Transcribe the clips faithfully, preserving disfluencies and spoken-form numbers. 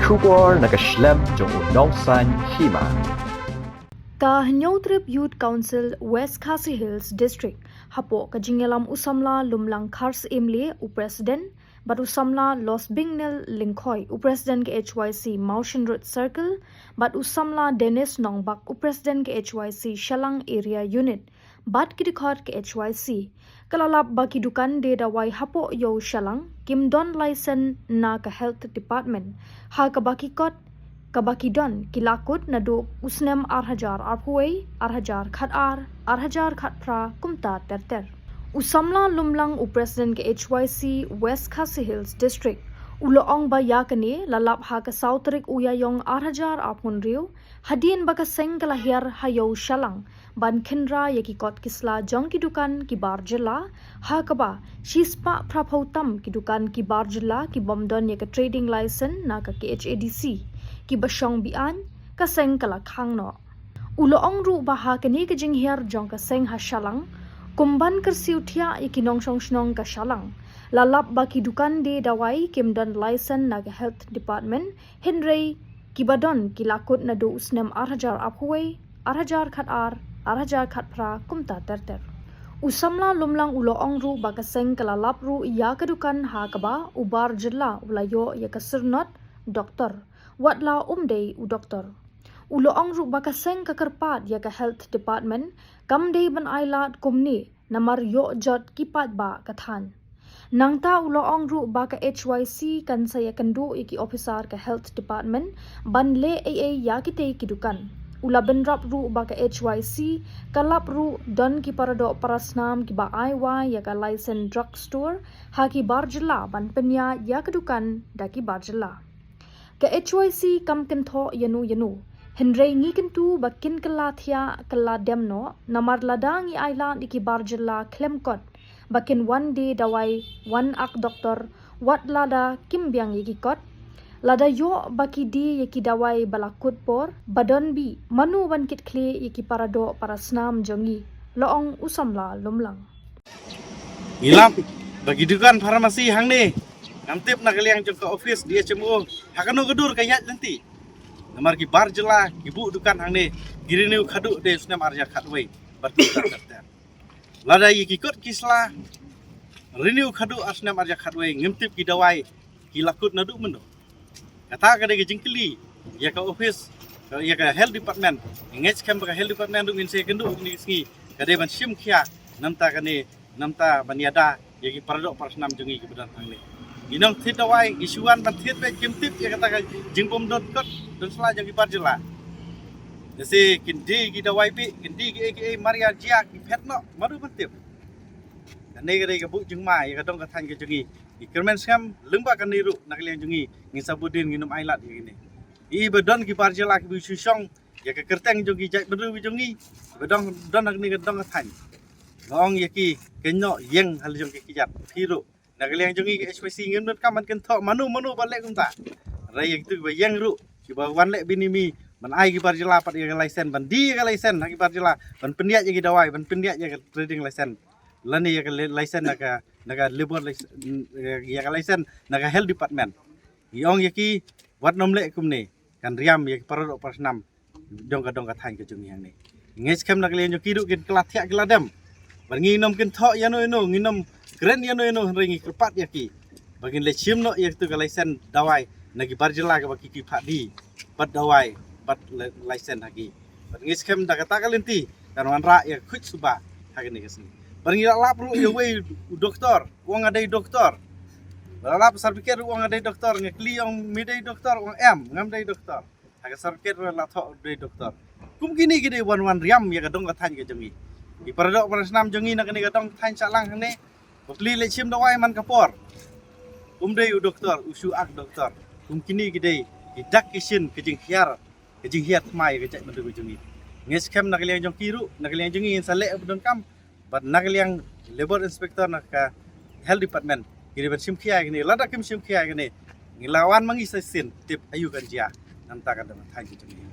Khubor na ka shlem jong u nongsaiñ hima. Ka Hynñiewtrep Youth Council West Khasi Hills District, hapoh ka jingïalam u samla Lumlang Kharsyiemlieh, u President, bad u samla Losbingnel Lyngkhoi, u President ka H Y C Mawshynrut Circle, bad u samla Dennis Nongbak, u President ka H Y C Shallang Area Unit, bad ki dkhot ka H Y C. Ka la lap ba ki dukan die dawai hapoh ïew Shallang kim don license na ka Health Department, ha kaba ki kot kaba ki don ki la kut naduh u snem ar hajar arphew wei, ar hajar khat ar, ar hajar khat phra kumta ter ter. U samla Lumlang, u President ka H Y C West Khasi Hills District, u la ong ba ïa kane la lap ha ka saw tarik u Ïaïong ar hajar arphew hynriew, hadien ba ka seng ka la hiar ha ïew Shallang ban khynra ïa ki kot ki sla jong ki dukan ki bar jylla, ha kaba shispah phraphew tam ki dukan ki bar jylla ki bym don ïa ka trading license na ka K H A D C, kiba shong beaiñ, ka seng ka la khang noh. U la ong ruh ba ha kane ka jinghiar jong ka seng ha Shallang, kum ban kyrsiew thiah ïa ki nongshong shnong ka Shallang, la lap ba ki dukan die dawai kim don license na ka Health Department, hynrei kiba don ki la kut naduh u snem ar hajar arphew wei, ar hajar khat ar, ar hajar khat phra kumta ter ter. U samla Lumlang u la ong ruh ba ka seng ka la lap ruh ïa ka dukan ha kaba u bar jylla u la ïoh ïa ka syrnod doktor, wat la um dei u doktor. U la ong ruh ba ka seng ka kyrpad ïa ka Health Department, kam dei ban ailad kumne, namar ïoh jot ki paidbah ka thaiñ. Nangta u la ong ruh ba ka H Y C kan sa ïakynduh ïa ki officer ka Health Department ban leh ei ei ïa kitei ki dukan. U la bynrap ruh ba ka H Y C ka lap ruh don ki paradoh parasnam kiba ai wai ïa ka license drug store ha ki bar jylla ban pynïaid ïa ka dukan da ki bar jylla. Ka H Y C kam kynthoh ïano ïano, hynrei ngi kyntu ba kin kylla thiah kylla dem noh, namar lada ngi ailad ïa ki bar jylla khlem kot ba kin wan die dawai, wan ak doktor, wat lada kim biang ïa ki kot. Lada ïoh ba ki die ïa ki dawai ba la kut por, ba don bih, mano ban kit khlieh ïa ki paradoh parasnam jong ngi, la ong u samla Lumlang. Ngi lap ba ki dukan pharmacy hangne, ngam tip na ka liang jong ka office D H M O ha kano ka dur ka ïaid lynti. Namar ki bar jylla ki buh dukan hangne, ki renew khadduh de u snem ar hajar khat wei bad kumta ter ter. Lada ïa ki kot ki sla renew khadduh ar snem ar hajar khat wei, ngim tip ki dawai ki la kut naduh mynno. Kata ka dei ka jingkylli ïa ka office, ïa ka health department. Ngi ngeit skhem ba ka health department ruh ngin sa ïakynduh kine ki sngi, ka dei ban shim khia namta kane, namta ban ïada ïa ki paradoh parasnam jong ngi kiba don hangne. Ngi nongthied dawai ngi shu wan ban thied beit, kim tip ïa kata ka jingbym don kot don sla jong ki bar jylla. Lehse kin die ki dawai bih, kin die kiei kiei, mar ïa jia ki phet noh, mano ban tip. Kane ka dei ka buh jingma ïa ka dong ka thaiñ ka jong ngi. Ngi kyrmen skhem lyngba kane ruh na ka liang jong ngi, ngin sa bud dien, ngin ym ailad ïa kine. Ngi ba don ki bar jylla kiba shu shong ïa ka kyrteng jong ki jaitbynriew jong ngi, ba don, don ha kane ka dong ka thaiñ. Nga ong ïa ki, kynnoh ïeng ha la jong ki kjat. Phi ruh na ka liang jong ngi ka H Y C ngim donkam ban kynthoh mano mano ba leh kumta. Hynrei ïa kitu kiba ïeng ruh, kiba wan leh bynmi, ban ai ki bar jylla pat ïa ka license, ban die ïa ka license ha ki bar jylla, ban pynïaid ïa ki dawai, ban pynïaid ïa ka trading license, lane ïa ka li-, license na ka, na ka labour lic-, ïa ka license na ka health department. Ngi ong ïa ki, wat nym leh kumne, kan riam ïa ki paradoh parasnam jong ka dong ka thaiñ ka jong ngi hangne. Ngi ngeit skhem na ka liang jong ki ruh kin kylla thiah kylla dem. Bad ngin ym kynthoh ïano ïano, ngin ym kren ïano ïano, hynrei ngi kyrpad ïa ki ba kin leit shim noh ïa katu ka license dawai na ki bar jylla kaba ki, ki phah die bad dawai bad li-, license ha ki. Bad ngi ngeit skhem da kata ka lynti kan wanrah ïa ka khuid suba ha kane ka sngi. Bad ngi la lap ruh ïa uwei u doktor, u ong nga dei doktor. Ba la lap certificate ruh u ong nga dei doktor, nga kylli ong me dei doktor, u ong em, ngam dei doktor. Ha ka certificate ruh la thoh dei doktor. Kum kine ki dei wan wan riam ïa ka dong ka thaiñ ka jong ngi. Ki paradoh parasnam jong ngi na kane ka dong ka thaiñ Shallang hangne, bapli leit shim dawai man ka por. Um dei u doktor, u shu ak doktor. Kum kine ki dei ki dak ki shin ka jinghiar, ka jinghiar thma ïa ka jaitbynriew ka jong ngi. Ngi ngeit skhem na ka liang jong ki ruh, na ka liang jong ngi ngin sa leh ba donkam. Bad na ka liang labour inspector na ka health department, ki dei ban shim khia ïa kine, lada kim shim khia ïa kine, ngi la wan ma ngi sa shisien tip aïu kan jia namta ka dong ka thaiñ ka jong ngi.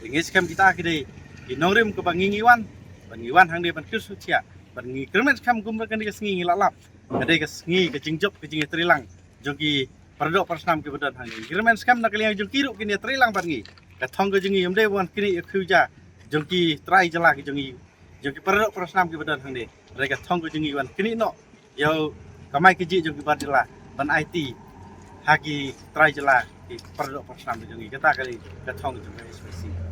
Ngi ngeit skhem kita ki dei ki nongrim kaba ngi, ngi wan, bad ngi wan hangne ban kyrshu thiah, bad ngi kyrmen skhem kumba kane ka sngi ngi la lap ka dei ka sngi ka jingjop ka jingïatreilang jong ki paradoh parasnam kiba don hangne. Ngi kyrmen skhem na ka liang jong ki ruh kin ïatreilang bad ngi. Ka thong ka jong ngi ym dei ban knieh ïa ka khiew ja jong ki trai jylla ki jong ngi, jong ki paradoh parasnam kiba don hangne. Hynrei ka thong ka jong ngi ban knieh noh ïa u kamai kajih jong ki bar jylla ban aiti ha ki trai jylla ki paradoh parasnam ki jong ngi. Kata ka dei ka thong ka jong ka S Y C.